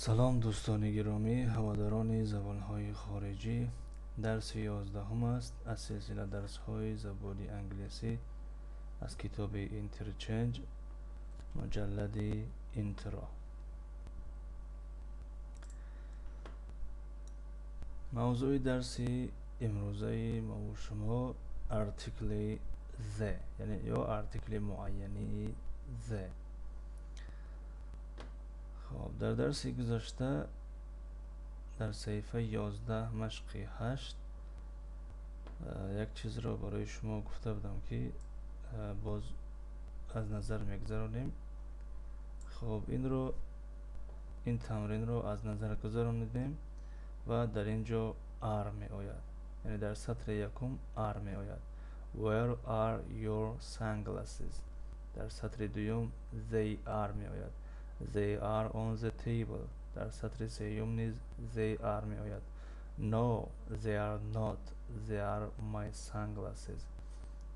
Салом, дӯстони гиромӣ, ҳаводорони забонҳои хориҷӣ. Дарси 11-ум аст аз силсила дарсҳои забони англисӣ аз китоби Interchange, муҷаллади Intro. Мавзӯи дарси имрӯзаи мову шумо артикли the, яъне ё артикли муайянии the. Хоб, дар дарси гузашта дар саҳифаи 11, машқи 8, як чизро барои шумо гуфта будам, ки боз аз назар мегузаронем. Хоб, ин тамринро аз назар гузаронидем ва дар ин ҷо are меояд, яъне дар сатри якум are меояд. Where are your sunglasses? Дар сатри дуюм they are меояд. They are on the table. Дар сатри сеюм низ they are меояд. No, they are not. They are my sunglasses.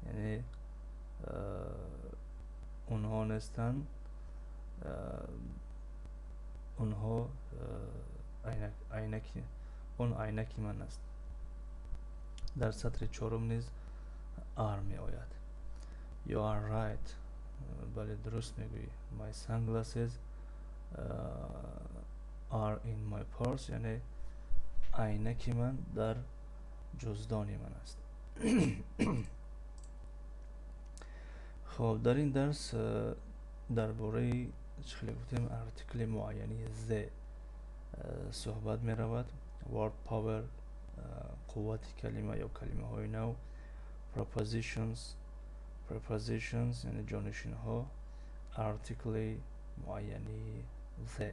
Яъне онҳо нестанд, онҳо айнаки, он айнаки ман аст. Дар сатри чорум низ are меояд. You are right. Бале, дуруст мегӯӣ. My sunglasses are in my purse, яъне айнаки ман дар ҷуздони ман аст. Хоб, дар ин дарс дар бораи, чӣ хеле гуфтем, артикли муайяни the суҳбат меравад. Word power, қуввати калима ё калимаҳои нав, prepositions, яъне ҷонишинҳо, артикли муайяни the.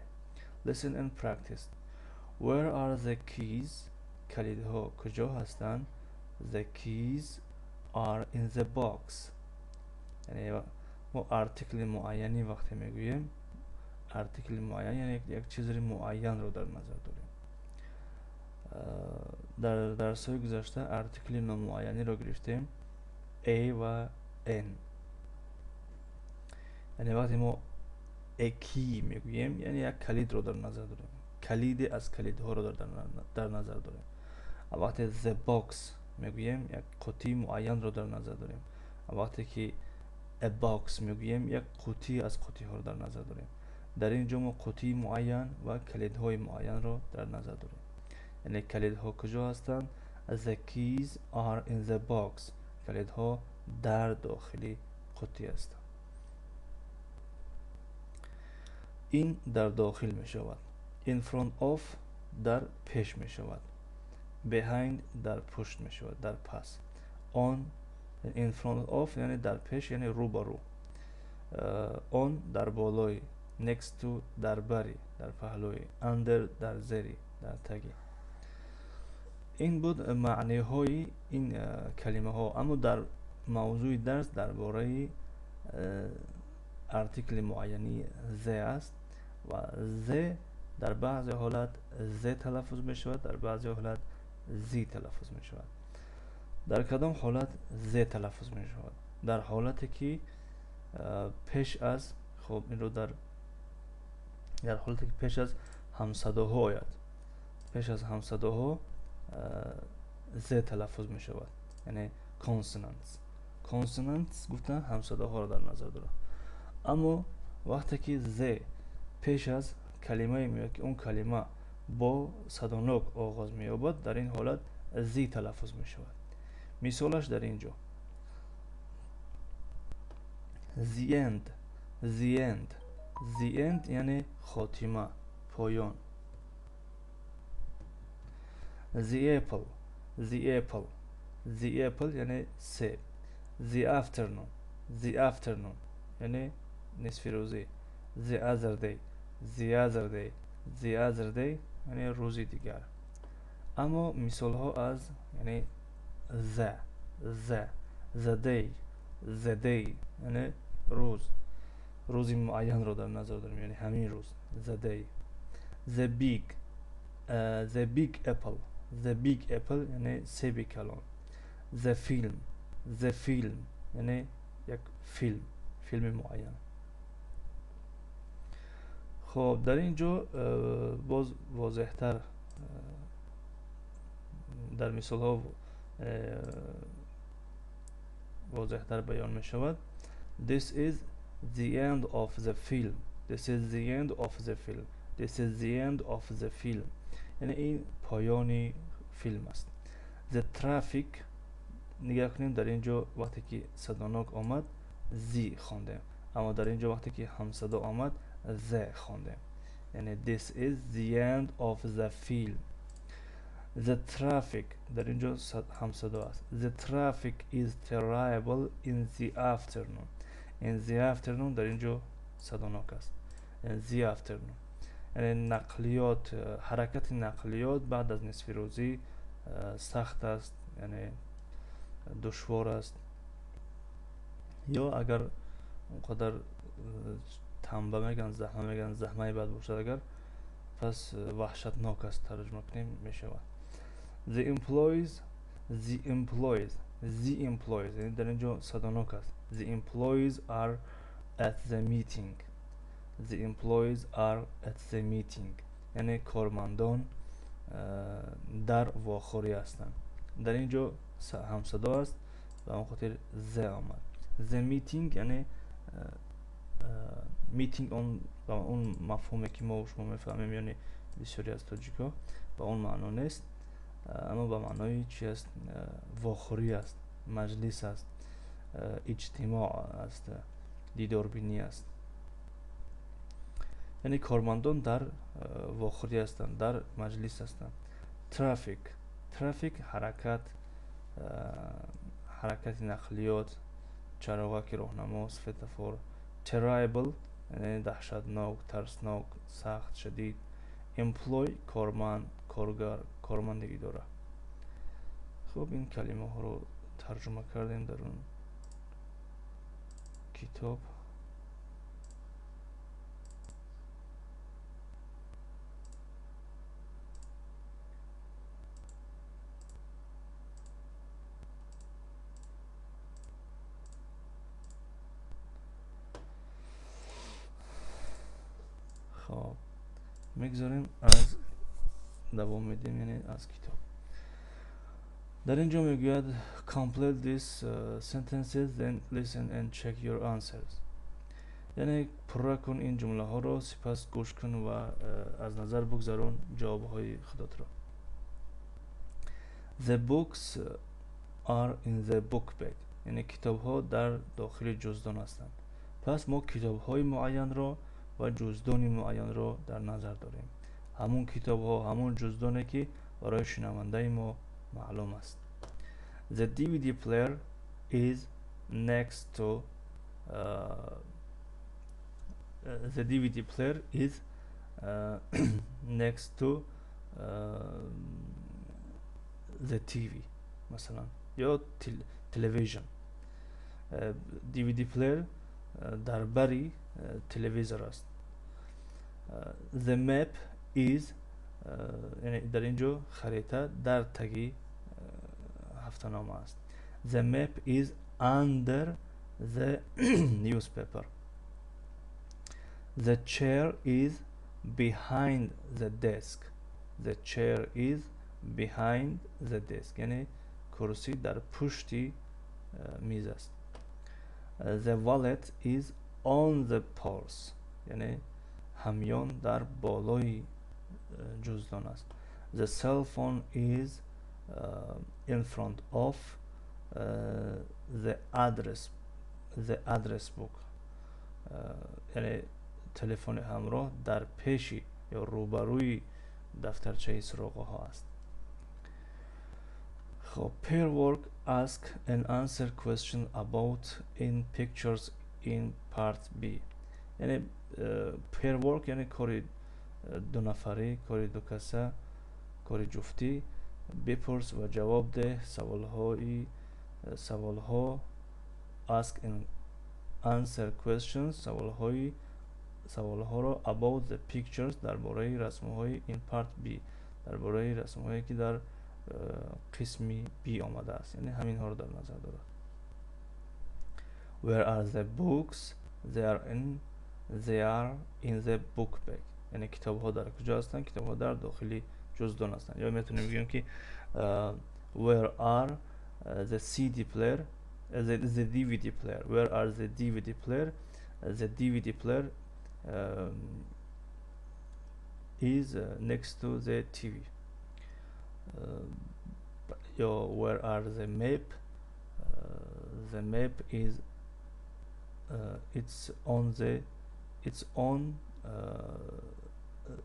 Listen and practice. Where are the keys? Калидҳо куҷо ҳастанд? The keys are in the box. Яъне мо артикли муайянӣ вақте мегӯем, артикли муайян яъне як чизи муайянро дар назар дорем. Дар дарсҳои гузашта артикли номуайяниро гирифтем, a ва n. Яъне вақте мо a key мегӯем, яъне як калидро дар назар дорем, калиде аз калидҳоро дар назар дорем. Вақте the box мегӯем, як қутии муайянро дар назар дорем. Вақте ки a box мегӯем, як қутӣ аз қутиҳоро дар назар дорем. Дар ин ҷо мо қутии муайян ва калидҳои муайянро дар назар дорем. Яъне калидҳо куҷо ҳастанд? The keys are in the box. Калидҳо дар дохили қутӣ ҳастанд. Ин дар дохил мешавад. In front of дар пеш мешавад. Behind дар пушт мешавад, дар пас. On, in front of яъне дар пеш, яъне рӯ ба рӯ. On дар болои, next to дар бари, дар паҳлӯи, under дар зери, дар таги. Ин буд маъниҳои ин калимаҳо. Аммо дар мавзӯи дарс дар бораи артикли муайяни the аст ва the дар баъзе ҳолат з талаффуз мешавад, дар баъзе ҳолат з талаффуз мешавад. Дар кадом ҳолат з талаффуз мешавад? Дар ҳолате ки пеш аз, хоб, инро дар ҳолате ки пеш аз ҳамсадоҳо ояд, пеш аз ҳамсадоҳо з талаффуз мешавад, яъне consonants. Consonants гуфтан ҳамсадоҳоро дар назар дорад. Аммо вақте ки з пеш аз калимае меояд, ки он калима бо садонок оғоз меёбад, дар ин ҳолат з талаффуз мешавад. Мисолаш дар ин ҷо: the end, the end, the end яъне хотима, поён. The apple, the apple, the apple яъне себ. The afternoon, the afternoon яъне нисфи рӯзӣ. The other day, the other day, the other day яъне рӯзи дигар. Аммо мисолҳо аз яъне the, the, the day, the day яъне рӯз, рӯзи муайянро дар назар дорем, яъне ҳамин рӯз, the day. The big, the big apple, the big apple яъне себи калон. The film, the film яъне як филм, филми муайян. Хоб, дар ин ҷо боз возеҳтар дар мисолҳо возеҳтар баён мешавад. This is the end of the film. This is the end of the film. This is the end of the film. Яъне ин поёни филм аст. The traffic, нигоҳ кунем, дар ин ҷо вақте ки садонок омад the хондем, аммо дар ин ҷо вақте ки ҳамсадо омад the хондем. Яъне this is the end of the film. The traffic, дар ин ҷо ҳамсадо аст. The traffic is terrible in the afternoon. In the afternoon дар ин ҷо садонок аст. The afternoon. Яъне нақлиёт, ҳаракати нақлиёт баъд аз нисфирӯзӣ сахт аст, яъне душвор аст. Ё агар он қадар танба мегӯянд, заҳма мегӯянд, заҳмаи бад бошад агар, пас ваҳшатнок аст тарҷума кунем мешавад. The employees, the employees, the employees, яъне дар ин ҷо садонок аст. The employees are at the meeting. The employees are at the meeting. Яъне кормандон дар вохӯрӣ ҳастанд. Дар ин ҷо ҳамсадо аст, ба он хотир the омад. The meeting яъне meeting он ба он мафҳуме ки мо шумо мефаҳмем, яъне бисёре аз тоҷикҳо ба он маъно нест, аммо ба маънои чи аст? Вохӯрӣ аст, маҷлис аст, иҷтимоъ аст, дидорбинӣ аст. Яъне кормандон дар вохӯрӣ ҳастанд, дар маҷлис ҳастанд. Трафик, трафик ҳаракат, ҳаракати нақлиёт, чароғаки роҳнамо, светофор. Terrible яъне даҳшатнок, тарснок, сахт, шадид. Employ корманд, коргар, корманди идора. Хуб, ин калимаҳоро тарҷума кардем дар он китоб. Хоб, мегзорем, аз давом медиҳем, яъне аз китоб. Дар ин ҷо мегӯяд complete these sentences, then listen and check your answers. Яъне пурра кун ин ҷумлаҳоро, сипас гӯш кун ва аз назар бигзарон ҷавобҳои худатро. The books are in the book bag. Яъне китобҳо дар дохили ҷуздон ҳастанд. Пас мо китобҳои муайянро ва ҷуздони муайянро дар назар дорем. Ҳамун китобҳо, ҳамун ҷуздоне ки барои шунавандаи мо маълум аст. The DVD player is next to the DVD player is next to the TV масалан ё television. DVD player дар бари телевизор аст. The map is, яъне дар ин ҷо харита дар таги ҳафтанома аст. The map is under the newspaper. The chair is behind the desk. The chair is behind the desk. Яъне курсӣ дар пушти миз аст. The wallet is on the purse. Яъне ҳамён дар болои ҷуздон аст. The cell phone is in front of the address book. Яъне телефони ҳамроҳ дар пеши ё рӯбарӯи дафтарчаи суроғаҳо аст. Хоб, pair work, ask and answer question about in pictures in part B. Яъне pair work яъне кори дунафарӣ, кори дукаса, кори ҷуфтӣ. Бипурс ва ҷавоб деҳ саволҳо, ask and answer questions, саволҳоро about the pictures, дар бораи расмҳои in part B, дар бораи расмҳое ки дар қисми B омадааст. Яъне ҳаминҳоро дар назар дорад. Where are the books? They are in They are in the book bag. Яъне китобҳо дар куҷо ҳастанд? Китобҳо дар дохили ҷуздон ҳастанд. Ё метавонем бигӯем, ки where are the CD player, the DVD player? Where are the DVD player? The DVD player is next to the TV. Ё where are the map? The map is it's on the it's on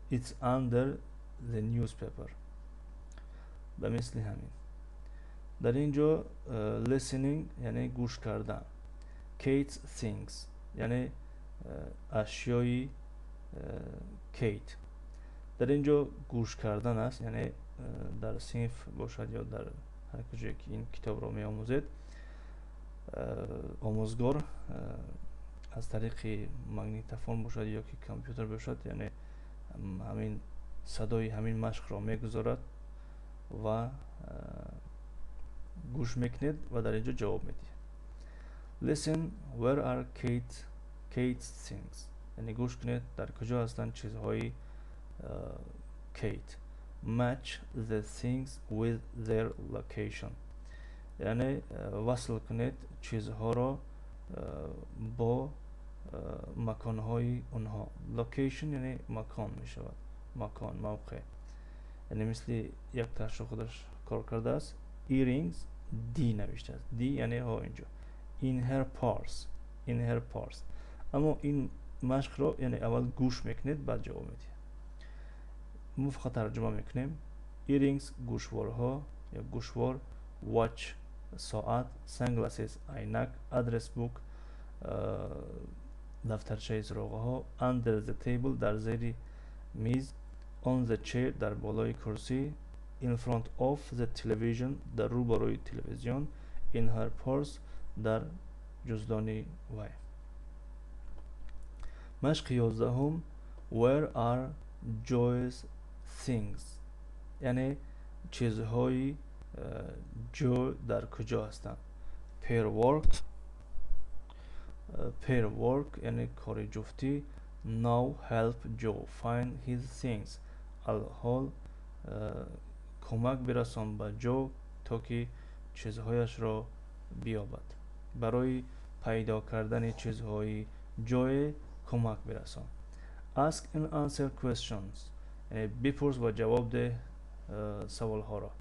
it's under the newspaper. Ба мисли ҳамин, дар ин ҷо listening, яъне гӯш кардан. Kate's things, яъне ашёи Кейт. Дар ин ҷо гӯш кардан аст, яъне дар синф бошад ё дар ҳар куҷое ки ин китобро меомӯзед, омӯзгор аз тариқи магнитофон бошад ё ки компютер бошад, яъне ҳамин садои ҳамин машқро мегузорад ва гӯш мекунед ва дар ин ҷо ҷавоб медиҳед. Listen: where are Kate's things? Яъне гӯш кунед, дар куҷо ҳастанд чизҳои Кейт? Match the things with their location, яъне васл кунед чизҳоро бо маконҳои онҳо. Location яъне макон мешавад, макон, мавқеъ. Яъне мисли якташро худаш кор кардааст. Earrings, D навиштааст. D яъне ҳо инҷо. In her purse, in her purse. Аммо ин машқро, яъне, аввал гӯш мекунед, баъд ҷавоб медиҳед. Мо фақат тарҷума мекунем. Earrings, гӯшворҳо ё гӯшвор, watch, соат, sunglasses, айнак, address book, дафтарчаи суроғаҳо, under the table, дар зери миз, on the chair, дар болои курсӣ, in front of the television, дар рӯбарои телевизион, in her purse, дар ҷуздони вай. Машқи 11-ум: where are Joe's things? Яъне чизҳои Ҷо дар куҷо ҳастанд? Pair work, pair work, яъне кори ҷуфтӣ. Now help Joe find his things. Алҳол кӯмак бирасон ба Ҷо, то ки чизҳояшро биёбад. Барои пайдо кардани чизҳои Ҷое кӯмак бирасон. Ask and answer questions, яъне бипурс ва ҷавоб деҳ саволҳоро.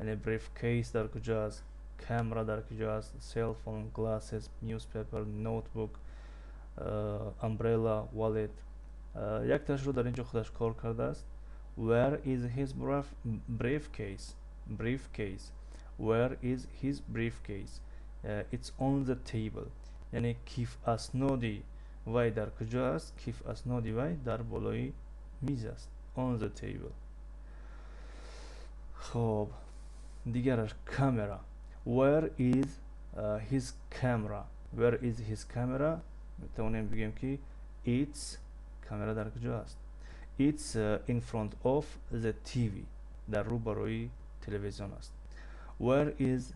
Яъне briefcase дар куҷо аст, камера дар куҷо аст, cell phone, glasses, newspaper, notebook, umbrella, wallet. Якташро дар ин ҷо худаш кор кардааст. Where is his briefcase? Briefcase, where is his briefcase? It's on the table. Яъне киф асноди вай дар куҷо аст? Киф асноди вай дар болои миз аст, on the table. Хоб, дигараш камера. Where is his camera? Where is his camera? Метавонем бигӯем, ки it's, камера дар куҷо аст? It's in front of the TV, дар рӯ барои телевизион аст. Where is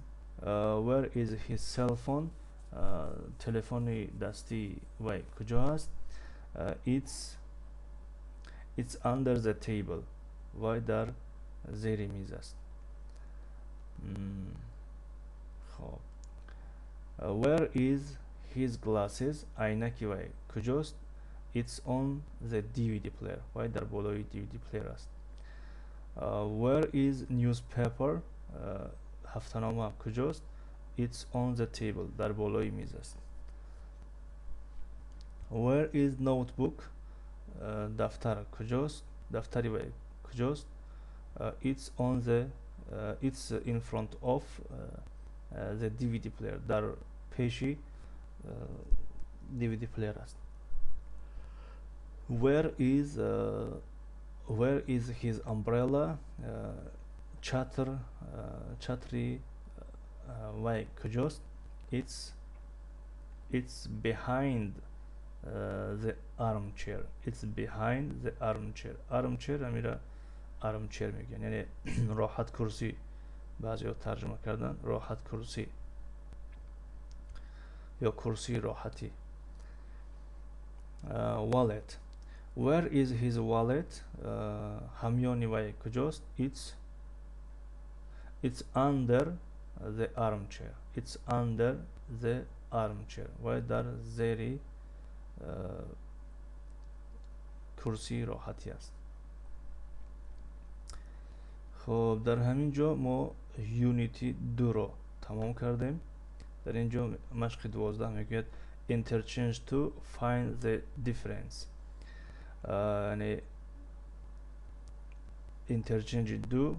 his cell phone? Телефони дастии вай куҷо аст? It's under the table, вай дар зери миз аст. Хоб, where is his glasses? Айнаки вай куҷост? It's on the DVD player, вай дар болои DVD player аст. Where is newspaper? Ҳафтанома куҷост? It's on the table, дар болои миз аст. Where is notebook? Дафтар куҷост? Дафтари вай куҷост? It's in front of the DVD player, дар пеши DVD player аст. Where is his umbrella? Чатр, чатри вай куҷост? It's behind the armchair. It's behind the armchair. Armchair, амира armchair мегӯянд, яъне роҳат курсӣ. Баъзеҳо тарҷума кардан роҳат курсӣ ё курсии роҳатӣ. Wallet. Where is his wallet? Ҳамёни вай куҷост? It's under the armchair. It's under the armchair. Вай дар зери курсии роҳатӣ аст. Хоб, дар ҳамин ҷо мо unit и 2-ро тамом кардем. Дар ин ҷо машқи 12 мегӯяд interchange to find the difference. Яъне interchange 2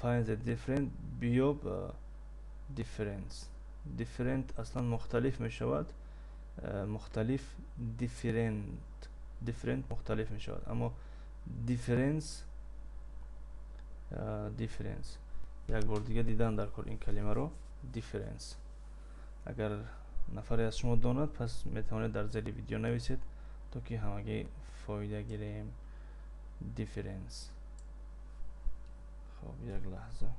find the difference, биёб difference. Different аслан мухталиф мешавад, мухталиф different, different мухталиф мешавад, аммо difference, difference як бор дига дидан дар кор ин калимаро difference. Агар нафаре аз шумо донад, пас метавонед дар зери видео нависед, то ки ҳамагӣ фоида гирем. Difference. Хоб, як лаҳза.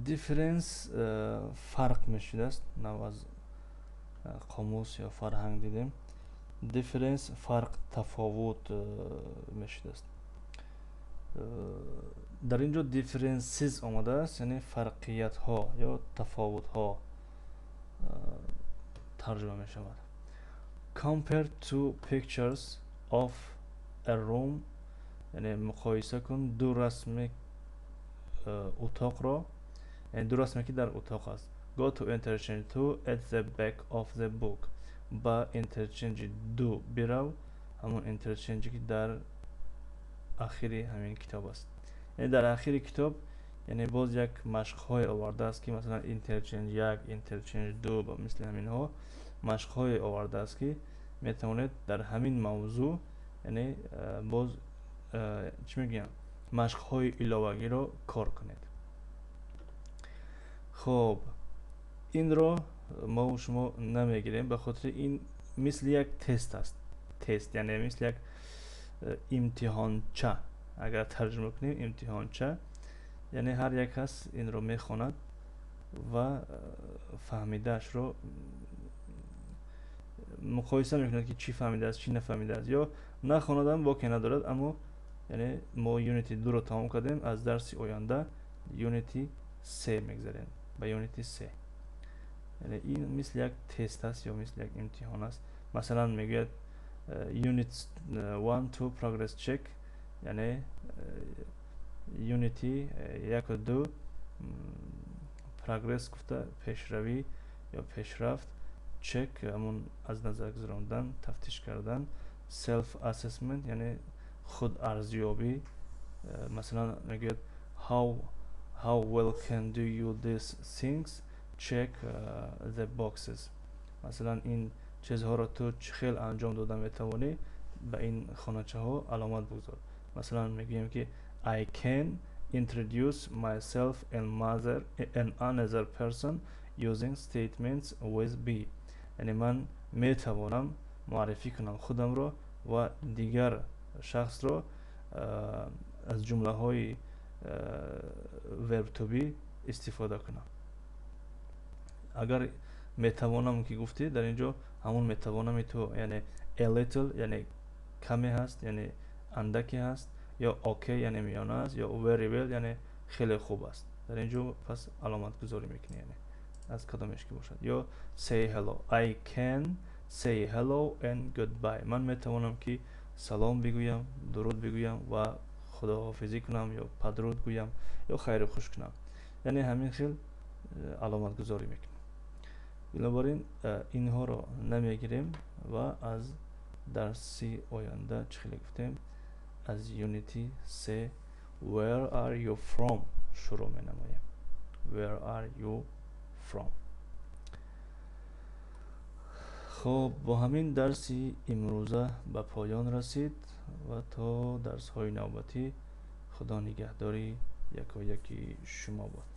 Difference фарқ мешудааст. Нав аз қомус ё фарҳанг дидем. Difference фарқ, тафовут мешудааст. Дар ин ҷо differences омадааст, яъне фарқиятҳо ё тафовутҳо тарҷума мешавад. Compare two pictures of a room, яъне муқоиса кун ду расми утоқро, яъне ду расме ки дар утоқ аст. Go to interchange 2 at the back of the book. Ба interchange 2 бирав, ҳамон interchange ки дар ахири ҳамин китоб аст. Яъне дар ахири китоб, яъне боз як машқҳое овардааст, ки масалан interchange 1, interchange 2 ба мисли ҳаминҳо машқҳое овардааст, ки метавонед дар ҳамин мавзӯъ, яъне боз чӣ мегӯям, машқҳои иловагиро кор кунед. Хоб, инро мо шумо намегирем, ба хотири ин мисли як тест аст. Тест яъне мисли як имтиҳонча, агар тарҷума кунем имтиҳонча, яъне ҳар як кас инро мехонад ва фаҳмидаашро муқоиса мекунад, ки чӣ фаҳмидааст, чӣ нафаҳмидааст, ё нахонадам боке надорад. Аммо яъне мо unit и 2-ро тамом кардем, аз дарси оянда unit и 3 мегзарем, ба unit и 3. Яъне ин мисли як тест аст ё мисли як имтиҳон аст. Масалан мегӯяд unit 1 2 progress check, яъне unit и 1 2 progress гуфта пешравӣ ё пешрафт, check ҳамон аз назар гузарондан, тафтиш кардан, self assessment яъне худ арзёбӣ. Масалан мегӯяд how well can do you these things, check the boxes. Масалан ин чизҳоро ту чӣ хел анҷом дода метавонӣ, ба ин хоначаҳо аломат бигузор. Масалан мегӯем ки I can introduce myself and mother and another person using statements with be, яъне ман метавонам муаррифӣ кунам худамро ва дигар шахсро аз ҷумлаҳои verb to be истифода кунам. Агар метавонам ки гуфтӣ, дар ин ҷо ҳамон метавонами ту, яъне a little яъне каме ҳаст, яъне андаке ҳаст, ё okay яъне миёна аст, ё very well яъне хеле хуб аст. Дар ин ҷо пас аломатгузорӣ мекунӣ, яъне аз кадомеш ки бошад. Ё say hello, I can say hello and goodbye, ман метавонам ки салом бигӯям, дуруд бигӯям ва худоҳофизӣ кунам ё падруд гӯям ё хайру хуш кунам. Яъне ҳамин хел аломатгузорӣ мекунем. Бинобар ин инҳоро намегирем ва аз дарси оянда, чӣ хеле гуфтем, аз unit и 3 where are you from шурӯъ менамоем. Where are you from. Хоб, бо ҳамин дарси имрӯза ба поён расид ва то дарсҳои навбатӣ Худо нигаҳдори якояки шумо бод.